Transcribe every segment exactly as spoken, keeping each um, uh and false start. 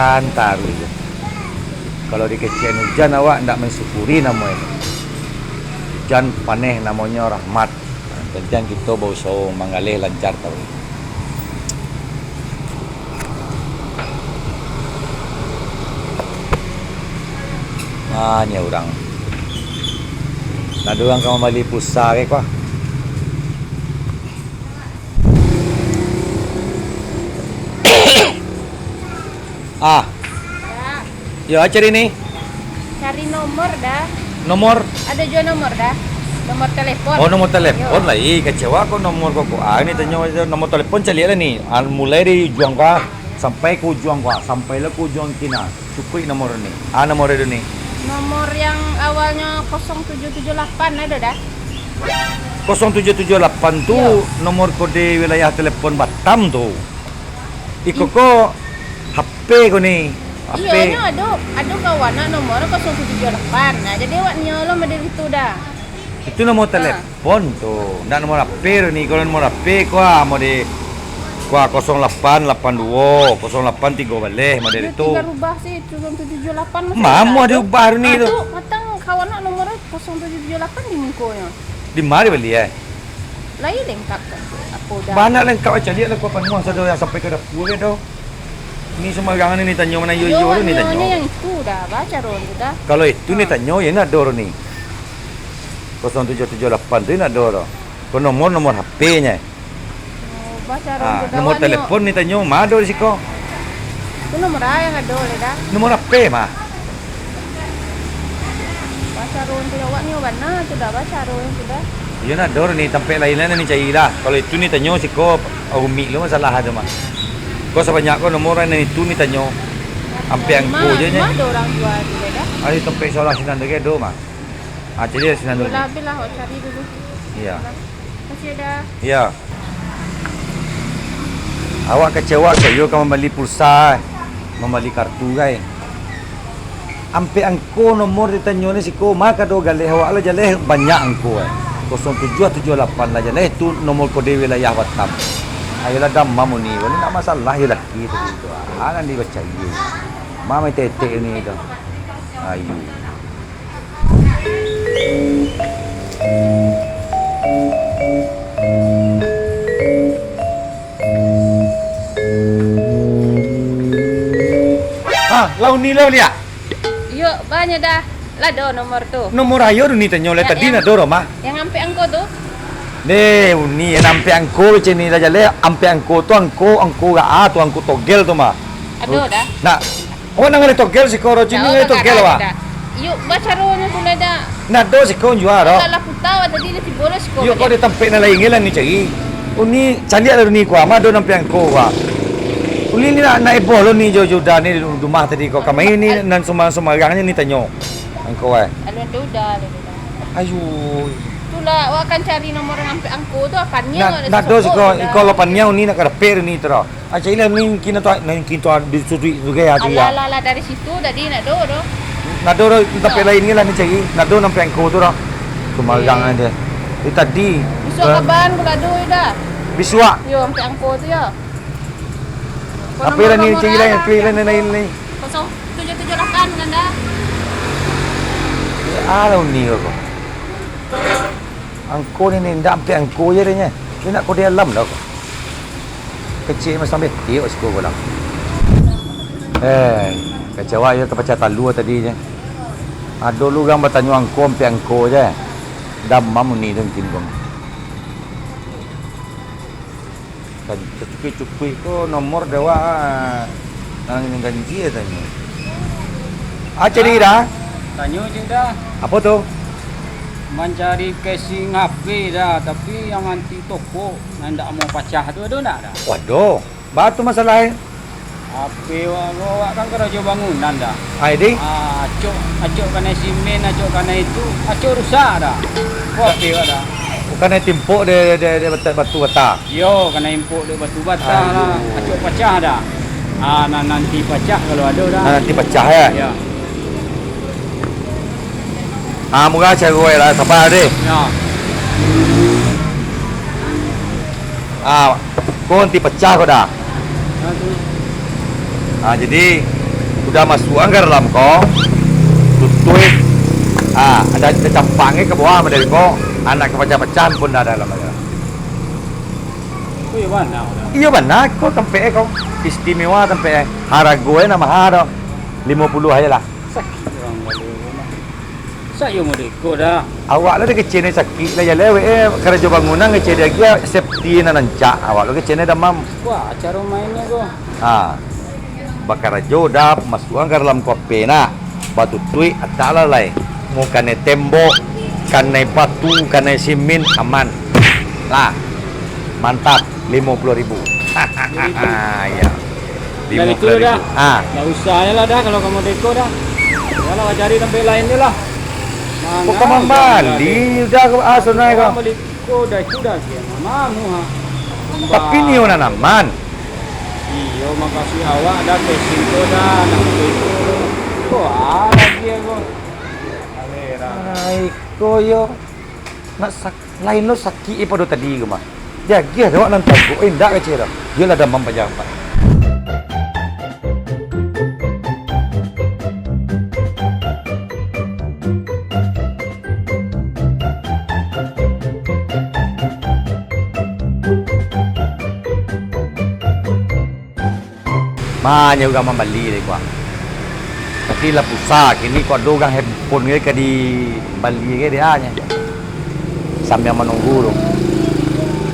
Lancar tu. Kalau dikecekan ujan, awak ndak mansyukuri namo itu. Ujan paneh namonyo rahmat. Nah, penting kito bausaho manggaleh lancar tau. Ah, nyo urang. Nah, urang ka mambali pulsa ke, kah? Ah. Ya. Yo, cari ni. Cari nomor dah. Nomor? Ada juo nomor dah. Nomor telepon. Oh, nomor telepon. Yo. Lah. Ih, kecewa ko nomor koko. Ah, ni tanyo nomor telepon, caliak lah ni. Ah, mulai dari ujuang ko sampai ke ujuang ko, sampai lah ke ujuang kini. Cukuik nomor ni. Ah, nomor itu ni. Nomor yang awalnya kosong tujuh tujuh lapan ada dah? Kosong tujuh tujuh lapan tu. Yo. Nomor kode wilayah telepon Batam tu. Iko ko H P ko ni. H P. Iyo, nyo ado, ado kawan nak nomor kosong tujuh tujuh lapan. Nah, jadi awak nyo lo model itu dah. Itu nomor telepon tu. Ndak nomor H P tu ni. Kalau nomor H P ko ah, model ko ah, kosong lapan lapan duo, kosong lapan tigo baleh model itu. Tinggal rubah sih, kosong tujuh tujuh lapan masih. Mamu ada ubah tu ni tu. Matang kawan nak nomor kosong tujuh tujuh lapan di mukonyo. Di ma bali, eh? Lai lengkap kan? Apo dah? Banyak lengkap, caliak lah ko panuah sado yang sampai ka dapua ke tu. Ni sembarangan ni tanyo mano iyo, iyo tu ni tanyo. Yang itu dah, baca ron tu dah. Kalau itu ni tanyo, yo ndak ado ni. Kosong tujuh tujuh lapan tu ndak ado tu. Ko nomor, nomor H P-nyo. Oh, baca ron tu dah. Nomor telepon ni tanyo, ma ado di siko? Tu nomor a yang ado le dah. Nomor H P mah. Baca ron tu awak ni bana tu dah, baca ron tu dah. Iyo ndak ado ni, tampek lain lah ni cari lah. Kalau itu ni tanyo siko, rumik lo masalah tu mah. Ko sabanyak ko nomor nan itu ni tanyo. Ampek angko je nyo. Ado urang jua tu dah. Ado tampek salah sinan tu ke ado mah. Ah, cari lah sinan dulu. Lah, habis lah, awak cari dulu. Iya. Makasih dah. Iya. Awak kecewa sajo ka mambali pulsa, mambali kartu, gai. Ampek angko nomor ditanyo ni siko, ma kado galeh awak lah jaleh banyak angko, eh. Kosong tujuah tujuah lapan lah jaleh, tu nomor kode wilayah Batam. Ayolah damam uni, wali ndak masalah yo laki tadi tu. Ah, nan dibacai. Ma main tetek ni tu. Ayo. Ah, lah uni lah, Lia. Iyo, banyak dah. Lah do nomor tu. Nomor ayo uni tanyo lah. Ya, tadi yang, nak do, Roma. Yang ampek angko tu. Deh, uni yang ampek angko macam ni lah jaleh. Ampek angko tu angko, angko gaa tu, angko togel tu mah. Ado dah. Nak. Awak nan ngalih togel siko, ro, cini ngalih togel, wak. Yuk, bacaronyo tu lah dah. Nado siko jua, ro. Lah, lah puta, wak, tadi lah tibo lah siko. Yuk, kau di tampek nan lain lah ni cari. Uni, caliak lah ni, kuah, ma ado nan piangko, kuah. Uni ni nak, nak eboh lo ni, jo, jo, udah ni, rumah tadi kau. Kamai ni, nan suma-, sumarang ni, ni tanyo. Angko, eh. Alun ado udah, alun udah. Ayo. Itulah, wak kan cari nomor nan ampek angko tu, apan nyo. Nado siko, iko lapan nyo ni nak kadapek ni, tero. Acailah ni kino tu, ni kino tu disuduik tu gaya tu ya. Alah, alah, dari situ tadi nak do doh. Nak do doh, tampek lain ni lah ni cari. Nak do nampek angko tu doh. Sumarang aja. Eh, tadi. Bisuak kaban pula do dah. Bisuak. Yo, nampek angko tu ya. Apa lah ni cari lain, cari lain, lain, lain. Kosong tujuh tujuh lapan kan dah. Ya, alah uni kau. Angko ni, ni, ndak ampek angko je dia nya. Dia nak kode alam dah ko. Kecik macam betik siko ko lah. Eh, kecewa yo tapacah talua tadi je. Ado lu urang batanyo angko ampek angko je. Damam uni tu mungkin ko. Kan, tacukuik-cukuik ko nomor dek awak, ah, nan ganjia tanyo. Ah, cari dah. Tanyo je dah. Apo tu? Mancari casing H P dah, tapi yang anti toko, nan ndak mau pacah tu ado ndak dah? Waduh, baa tu masalah e? H P wak, wak kan karajo bangunan dah. Ai, di? Ah, acok, acok kanai simen, acok kanai itu, acok rusak dah. Ko H P wak dah. Bukan timpok de, de, de batu, batu bata. Iyo, kanai impok dek batu bata lah. Aduh. Acok pacah dah. Ah, nan nanti pacah kalau ado dah. Nan nanti pacah, ya? Ya. Ah, murah caro e lah, sabar deh. Ya. Ah, ko nanti pacah ko dah. Ya, tu. Ah, jadi, Udah masuak ka dalam ko, tutuik. Ah, ado, ado campang ka bawah dari ko, anak ka pacah-pacah pun dah dalam aja. Oh, iyo bana, udah. Iyo bana, ko tampek ko istimewa tampek. Harago e ndak maha doh. Limo puluah aja lah. Sakik urang bali rumah. Sak iyo model iko dah. Awak lah dikecek ni sakik lah, jaleh awak, eh, karajo bangunan kecek dia agiah safety nan rancak. Awak lo kecek ni damam. Wah, caro mainnyo ko. Ha. Bakarajo dah, masuakan ka dalam kope nak. Batutuik, atak lah lai. Mau kanai tembok, kanai batu, kanai simin, aman. Lah. Mantap. Limo puluah ribu. Iyo. Dah limo puluah ribu. Ah. Ndak usah lah dah kalau ka model iko dah. Yo lah, cari tampek lain je lah. Kok ka mambali, udah ka, ah, sonai ka. Urang bali iko dah, itu dah, sia mamamu, ha. Tapi nio nan aman. Iyo, makasih awak dah, ke situ dah, nak bali iko. Ko, ah, lagi aku. Ai, ko yo. Nak sak-, lain lo sakik pado tadi ko mah. Diagiah dek awak nan taguak, eh, indak kecek dah. Iyolah damam paja ampek. Banyak urang mambali dari kuah. Tapi lah pusa, kini kok ado urang handphone ke ka dibali ke dia nyo. Sambil manunggu tu.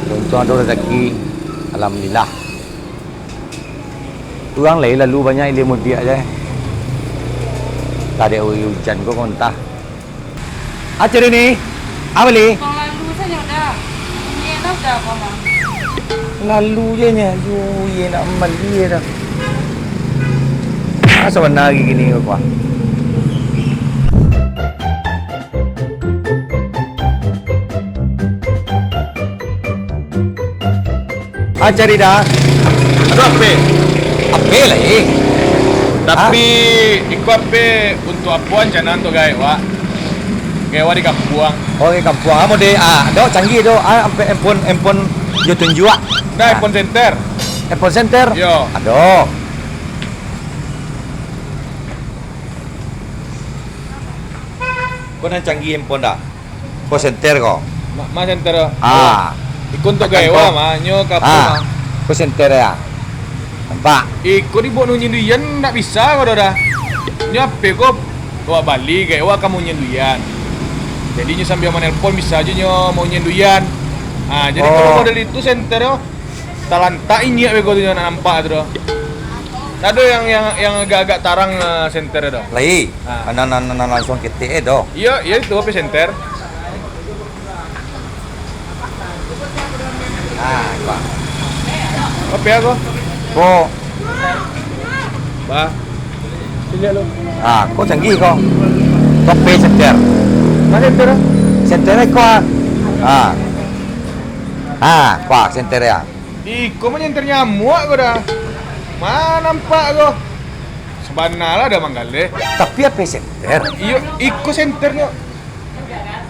Untuang ado rezeki, alhamdulillah. Urang lai lalu banyak ilia mudiak je. Tadi ujan ko kontah. Aca Rini, a bali? Tong lalu sajo dah. Inyo lah udah ko mah. Lalu je nyo, yo, iyo nak mambali je dah. Ah, sabana hari kini ko kuah. Ah, cari dah. Aduh, H P. H P lah, eh. Tapi, ah? Iko H P untuak apo rancana untuak gaek wak? Gaek wak di kampuang. Oh, di kampuang. Ah, model, ah, ado canggih tu. Ah, ampe handphone, handphone yo tunjuak. Nah, ah. Handphone center. Handphone center? Yo. Ado. Ko nan canggih handphone dah. Ko senter ko. Ma, ma senter. Ah. Iko untuak gaek wak, mah, nyo ka apo, ah, mah? Ko senter ya. Nampak? Iko dibaok nunyiang duian ndak bisa ko doh dah. Nyo apo ko, wak bali gaek wak ka munyiang duian. Jadi nyo sambia manelpon bisa juo nyo munyiang duian. Ah, jadi kalau model itu senter yo, talantak inyiak beko tu nyo nak nampak tu doh. Ado yang, yang, yang agak-agak tarang, eh, senter tu. Lai. Ah. Nan, nan, nan langsuang ketek eh doh. Iyo, iyo itu H P senter. Ah, kuah. H P aku. Ko. Bah. Sini lu. Ah, ko canggih ko. H P senter. Ma senter? Senter ko. Ah. Ah, kuah senter ya. Iko mah nyenter nyamuak ko dah. Ma nampak ko? Sabana lah dah manggaleh. Tapi H P senter. Iyo, iko senternyo.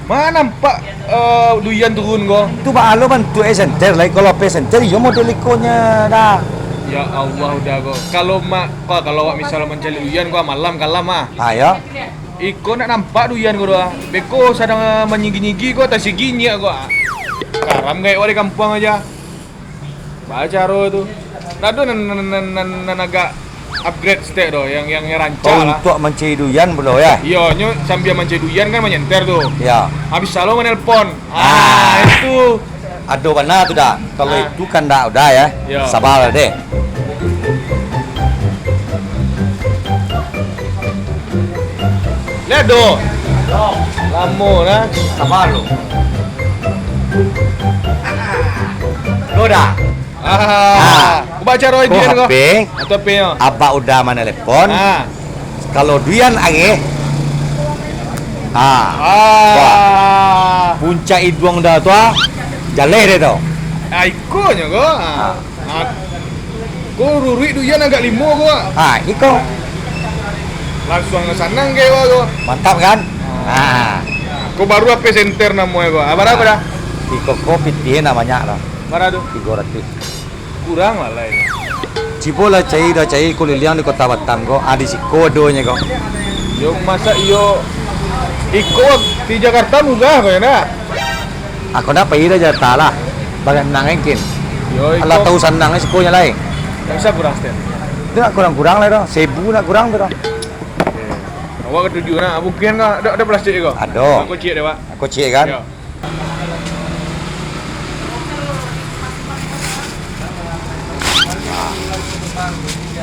Ma nampak, eh, duian turun ko? Tu baa lo bantuak e senter lai. Kalau H P senter, iyo model ikonyo dah. Ya Allah, udah ko. Kalau mak, ko, kalau awak misal mancaliak duian ko, malam kalam ah. Ah, yo. Iko ndak nampak duian ko doh. Beko sadang, eh, manyigi-nyigi ko, tasigi inyiak ko. Karam gaek wak di kampuang aja. Baa caro tu? Ndak ado nan, nan, nan, nan, nan agak upgrade stek doh, yang, yang, yang rancak lah. Untuak mancari duian pulo, ya? Iyo, nyo sambia mancari duian kan manyenter tu. Ya. Habis salo manelpon. Ah, itu. Ado bana tu dah. Kalau itu kan ndak udah ya. Yo. Sabar deh. Lihat doh. Lamo nah. Sabar lo. Lo dah. Ah. Ubah caro ko H P. Atau H P nyo. Abak udah manelepon. Ah. Kalau duian ageh. Ah. Ah. Wah. Puncak iduang dah tu ah. Jaleh deh tu. Ah, iko nyo ko. Ah. Ah. Ko ruruik duian agak limo ko. Ah, iko. Langsuang sanang ke wak ko. Mantap kan? Ah. Ah. Ko baru H P senter namonyo ko. Ah, bara ko dah? Iko ko pitih nak banyak dah. Bara tu? Tigo ratus. Kurang lah lai. Cubo lah cari, dah cari kuliliang di Kota Batam ko. Ah, di siko adonyo ko. Yo, masa iyo, iko di Jakarta murah ko, yo ndak? Aku ndak pai dah Jakarta lah. Baganang mungkin. Yo, iko. Alah tahu sanang siko nyo lai. Ndak usah kurang setel. Itu ndak kurang-kurang lah dah. Seribu ndak kurang tu dah. Oke. Awak katuju nak? Bukan nak, ada, ada plastik ko? Ado. Aku ciek deh, Pak. Aku ciek kan? Yo.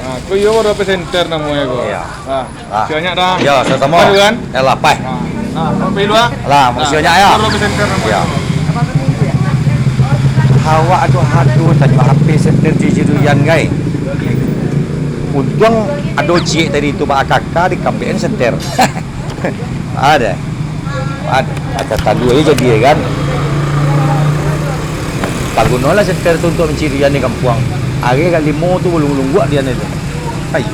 Nah, ko iyo baru H P center namonyo ko. Iya. Nah, Ah. Sianyo dah. Yo, samo-samo. Tahu kan? Yalah, pai. Nah, nah, sampai dulu ah. Lah, Nah, makasih banyak, ya. Baru H P center namonyo. Ya. Awak aduh-aduh tanyo H P center di Ciduyan, gai. Untuang ado ciek tadi tu ba A K K di Kambian center. Ada. Ada. Ada talu aja jadi ya kan. Pagunolah center tu untuk mancari di kampuang. Hari agak limo tu balungguak di ane tu. Ayo.